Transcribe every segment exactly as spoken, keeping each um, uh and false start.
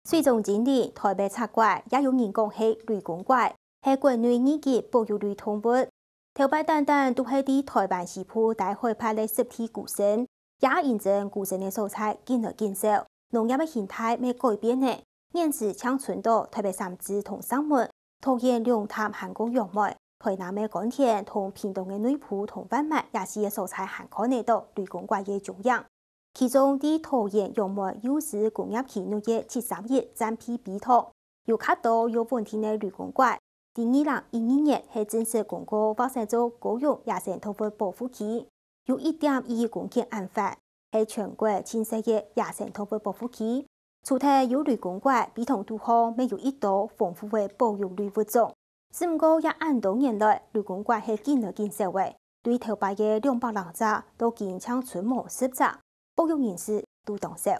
水中精靈、臺北賊怪，也有人講係雷公怪，係國內二級保育類動物。頭擺單單都係在臺灣西部大海拔个濕地孤生，也因爭孤生个所在緊來緊少，農業个形態乜改變呢。現時淨伸到臺北三芝同石門、桃園龍潭還過楊梅，臺南个官田同屏東个內埔同萬巒這四个所在還看得到雷公怪个蹤影。 其中，在桃園楊梅幼獅工業區六月七三一戰備埤塘，有較多有穩定个雷公怪。在二零一二年係正式公告劃設做高雄野生動物保護區，有一點一一公頃恁闊，係全國盡細个野生動物保護區。除忒有雷公怪，埤塘肚項乜有一兜豐富个保育類物種。 只毋過這恁多年來，雷公怪係緊來緊少个，對頭擺个兩百零隻，到今淨伸無十隻，保育人士都當少。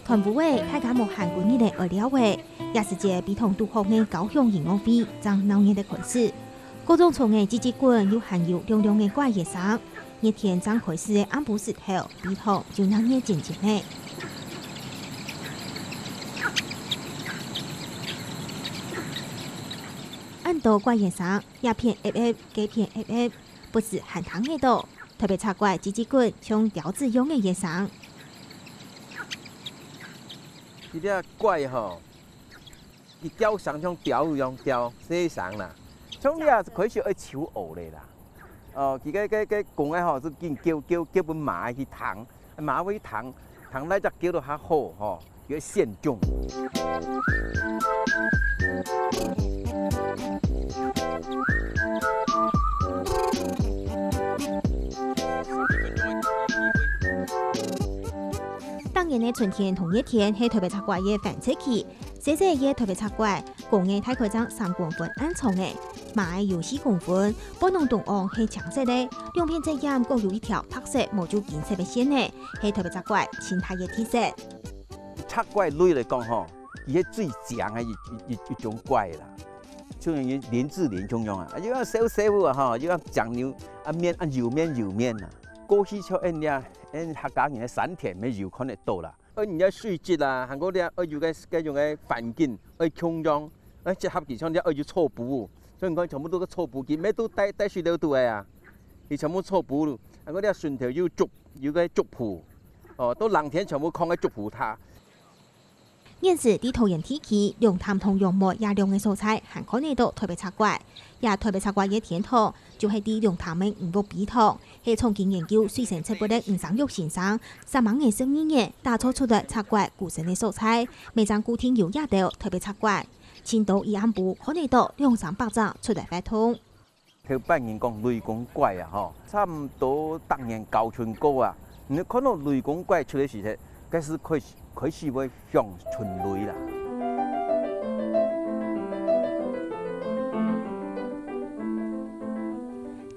斷烏仔，大家無閒歸日仔愛尞仔，這時節埤塘肚項个高雄音樂會正鬧熱个開始。 各種蟲仔吱吱滾，又還有亮亮个怪仔聲。熱天正開始个暗晡時頭，埤塘就鬧熱煎煎咧。恁多怪仔聲，這片噥噥，該片噥噥，不時還聽得到。特別賊怪吱吱滾，像鳥子樣个聲。這隻怪吼， 佢叫聲像鳥仔樣叫，細聲啦。像這開始愛求偶咧啦。哦，佢个个个公个吼，就緊叫叫叫分嫲去聽，嫲會去聽，聽哪隻叫到較好吼，佢會選中。逐年个春天同熱天係特別賊怪个繁殖期， 細細个特別賊怪，公个大概正三公分恁長仔，嫲个有四公分，背囊中央係青色个，兩片側沿各有一條白色無就金色个線仔，係特別賊怪盡大个特色。賊怪類來講吼，佢係最靚个一一一一種怪啦，像人林志玲共樣啊，又愛瘦瘦啊吼，又愛靚牛啊面啊油面油面啊，過去像恁樣，恁客家人个山田乜有看得到啦。 愛人个水質啊，還過這愛有个該種个環境，愛共樣，愛適合佢像這愛有草埔，所以你看全部都个草埔，佢乜都帶帶水流肚个啊，佢全部草埔，還過這脣頭有竹，有个竹埔，哦，到冷天全部囥个竹埔塔。現時在桃園地區，龍潭同楊梅這兩个所在還看得到特別賊怪，這特別賊怪个天堂 就係在龍潭个吳屋埤塘，係長期研究水生植物个吳生玉先生，煞猛个十二年打造出來賊怪孤生个所在，乜正固定有這兜特別賊怪，盡多一暗晡看得到兩三百隻出來活動。頭擺人講雷公怪啊吼，差毋多逐年交春過啊，你看到雷公怪出來時節，該係開始 開始會響春雷啦。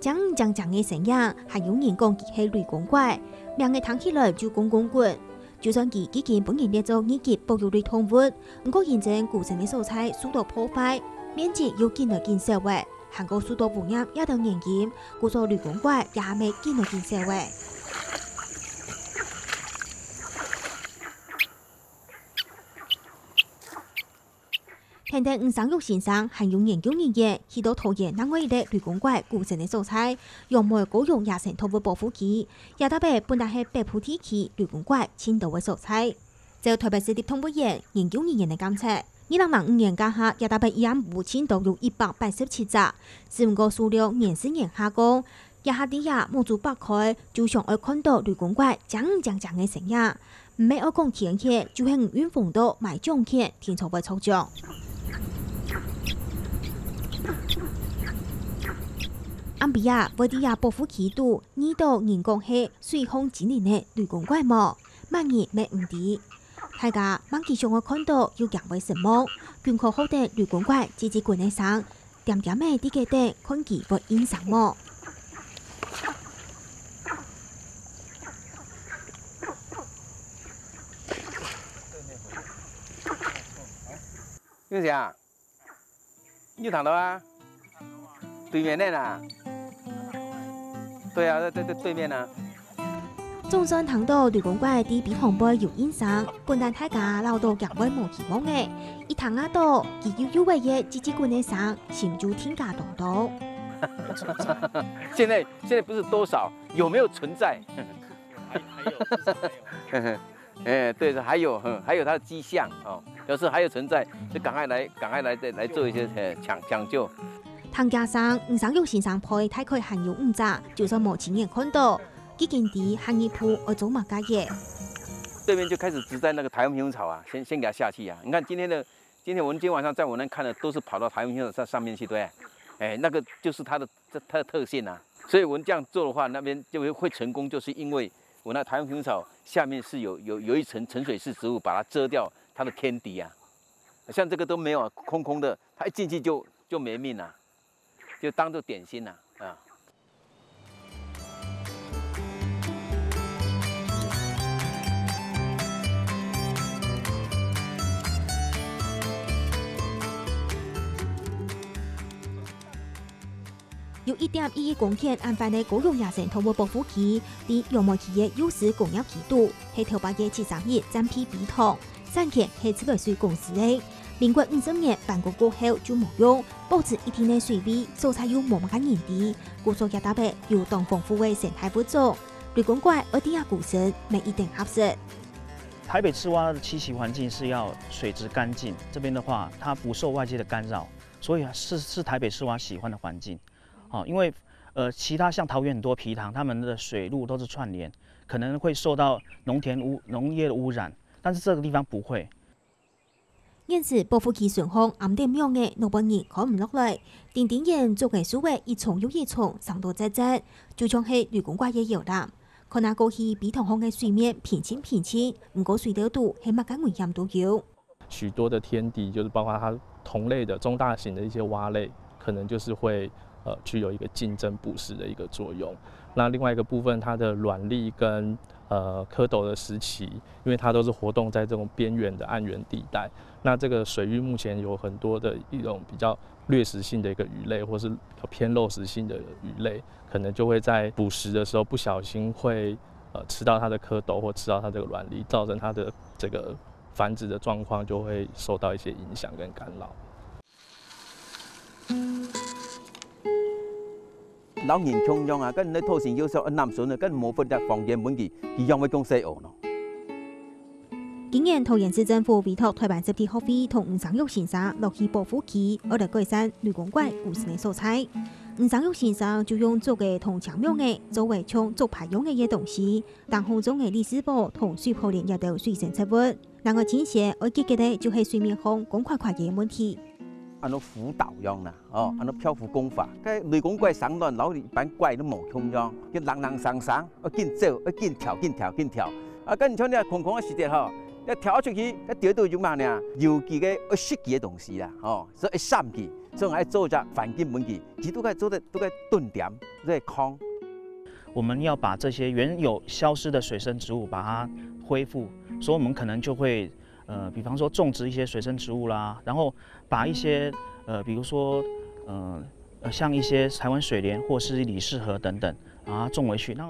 鏘鏘鏘个聲音，還有人講佢係雷公怪，名仔聽起來就滾滾滾。就算佢既經分人列做二級保育類動物，毋過因爭孤生个所在受到破壞，面積又緊來緊少仔， 還過受到污染這兜原因，故所雷公怪也乜緊來緊少仔。跈等吳生玉先生還有研究人員去到桃園另外一個雷公怪孤生个所在，楊梅高雄野生動物保護區，這搭仔本來係北部地區雷公怪盡多个所在。 照臺北市立動物園研究人員个監測，二零零五年該下，這搭仔一暗晡盡多有一百八十七隻，只毋過數量年時年下降。這下在這目珠擘開，就想愛看到雷公怪鏘鏘鏘个聲音。毋係愛講天氣，就係你運風到買獎券，定著會著獎。暗晡啊，會在這保護區肚遇到人講係水上精靈个雷公怪無？ 麼人乜毋知。大家吂幾想愛看到又驚會失望，緊靠學等雷公怪吱吱滾个聲，恬恬仔在該等看佢會應聲無。你想，你有聽到啊？對面个啦。對啊，在在對面啊。總算聽到雷公怪在陂塘背有應聲，本旦大家恅到驚會無希望个，一聽啊到佢又又會个吱吱滾个聲，心就定加動動。現在現在不是多少，有沒有存在？還還有，至少還有。哎，對，還有，嗯，還有它的跡象哦，表示還有存在，就趕快來，趕快來，來做一些，呃，搶，搶救。聽厥聲，吳生玉先生陪大概還有五隻，就算無親眼看到，既經知下一步愛做麼个个。對面就開始植栽那個台灣平湖草啊，先，先給它下去啊。你看今天的，今天我們今天晚上在我那看的都是跑到台灣平湖草上，上面去，對不對？哎，那個就是它的，它的特性啊。所以我們這樣做的話，那邊就會，會成功，就是因為我那台灣平湖草下面是有，有，有一層沉水式植物把它遮掉它的天敵啊。像這個都沒有啊，空空的，它一進去就，就沒命了，就當做點心了啊。有一點一一公頃恁闊个高雄野生動物保護區，在楊梅區个幼獅工業區肚，係頭擺个七三一暫避陂塘，產權係自來水公司个。民國五十年完工過後就無用，保持一定个水位，所在又無麼个人知，故所這搭仔有當豐富个生態物種。雷公怪愛在這跍身，乜一定合適。台北赤蛙的栖息環境是要水質乾淨，這邊的話，它不受外界的干擾，所以啊，是，是台北赤蛙喜歡的環境。哦，因為，呃，其他像桃園很多陂塘，它們的水路都是串聯，可能會受到農田污，農業的污染，但是這個地方不會。現時保護區脣項暗點樣仔，大部分人看毋落來，頂頂懸竹仔樹仔一叢又一叢，生到輒輒，就像係雷公怪个搖籃。看啊過去，陂塘項个水面平靜平靜，毋過水流肚係麼个危險都有。 許多的天敵，就是包括它同類的中大型的一些蛙類，可能就是會，呃，具有一個競爭捕食的一個作用。那另外一個部分，它的卵粒跟，呃，蝌蚪的時期，因為它都是活動在這種邊緣的岸緣地帶，那這個水域目前有很多的一種比較掠食性的一個魚類，或是比較偏肉食性的魚類，可能就會在捕食的時候不小心會，呃，吃到它的蝌蚪或吃到它這個卵粒，造成它的這個繁殖的狀況就會受到一些影響跟干擾。摎人共樣啊，該你討生有時愛揇孫仔，該無分隻房間分佢，佢仰會降細哦呢？今年桃園市政府委託臺灣濕地學會同吳成玉先生落去保護區，愛來改善雷公怪跍身个所在。吳成玉先生就用竹仔同青木仔做為像竹排樣个東西，頂項種个利絲寶同水泡蓮這兜水生植物。 另外，真正愛解決个就係水面項光滑滑个問題。恁樣浮島樣啦，哦，恁樣漂浮工法，該雷公怪生卵摎一般怪都無共樣，佢零零星星，愛緊走，愛緊跳，緊跳，緊跳。啊，該你像你空空个時節吼，愛跳出去，該跌倒有嘛呢？有幾個愛食佢个東西啦，吼，所以愛閃佢，所以愛做一隻環境分佢，佢都該做得，都該蹲點，都該囥。 我們要把這些原有消失的水生植物把它恢復，所以我們可能就會呃，比方說種植一些水生植物啦，然後把一些呃，比如說呃呃，像一些台灣水蓮或是李氏荷等等，把它種回去。那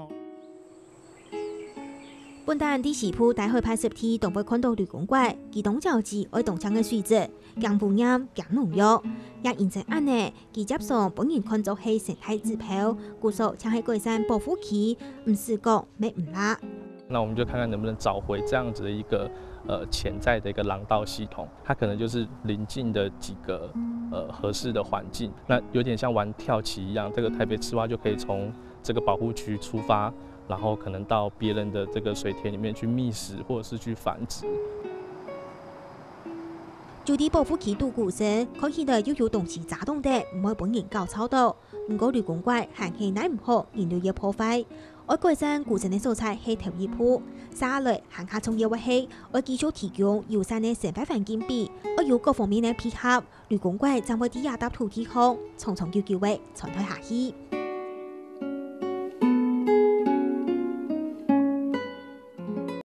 本旦在西部大海拔濕地都會看到雷公怪，佢當招致愛當淨个水質，驚污染、驚農藥。也因為恁呢， 佢輒常分人看做係生態指標，故所淨係改善保護區，毋使講乜毋罅。那我們就看看能不能找回這樣子的一個呃潛在的一個廊道系統，它可能就是鄰近的幾個呃合適的環境，那有點像玩跳棋一樣，這個台北赤蛙就可以從這個保護區出發，然後可能到別人的這個水田裡面去覓食或者是去繁殖。就在保護區肚跍身，看起來又有東西遮擋等，毋會分人搞吵到。 毋過雷公怪還係奈毋何人類个破壞。愛改善跍身个所在係頭一步，續下來還較重要个係愛繼續提供友善个生活環境，愛有各方面个配合，雷公怪正會在這搭土地項長長久久个存在下去。